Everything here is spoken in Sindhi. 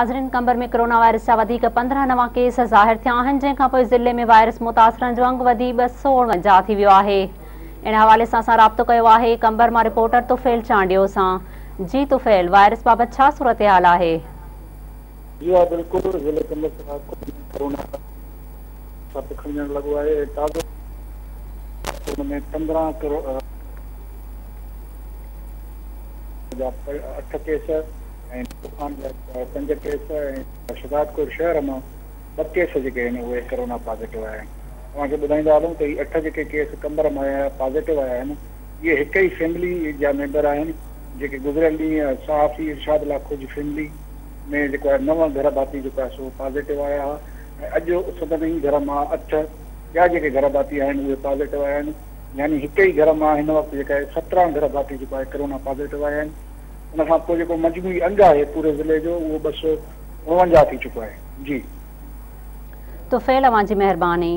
ناظرين قمبر ۾ ڪرونا وائرس جا وڌيڪ 15 نوان ڪيس ظاهر ٿيا آهن، جنهن کانپوء ضلعي ۾ وائرس متاثرن جو انگ وڌي 249 ٿي ويو آهي. ان حوالي سان اسان رابطو ڪيو آهي قمبر مان رپورٽر طفيل چانڊيو سان. جي طفيل، وائرس بابت ڇا صورتحال آهي؟ جي ها بلڪل ضلعي قمبر شهدادڪوٽ ۾ ڪرونا وائرس پکڙجڻ لڳو آهي ۽ تازو ان ۾ 15 ڪرونا جا 8 ڪيس ۽ خان جا 5 ڪيس ۽ شهدادڪوٽ شهر مان 2 ڪيس جيڪي آهن اهي ڪرونا پازيٽو آيا آهن. اوهان کي ٻڌائيندا هلون ته هي 8 جيڪي ڪيس قمبر مان آيا پازيٽو آيا آهن اهي هڪ ئي فيملي جا ميمبر آهن جيڪي گذريل ڏينهن صحافي ارشاد لاکو جي فيملي ۾ جيڪو آهي 9 گهر ڀاتي جيڪو آهي سو پازيٽو آيا هئا ۽ اڄ سندن ئي گهر مان 8 ٻيا جيڪي گهر ڀاتي آهن اهي پازيٽو آيا آهن يعني هڪ ئي گهر مان هن وقت جيڪا آهي 17 گهر ڀاتي جيڪو آهي ڪرونا پازيٽو آيا آهن. ان کان پوء جيڪو مجموعي انگ آهي پوري ضلعي جو اهو 249 ٿي چڪو آهي. جي. طفيل اوهان جي مهرباني.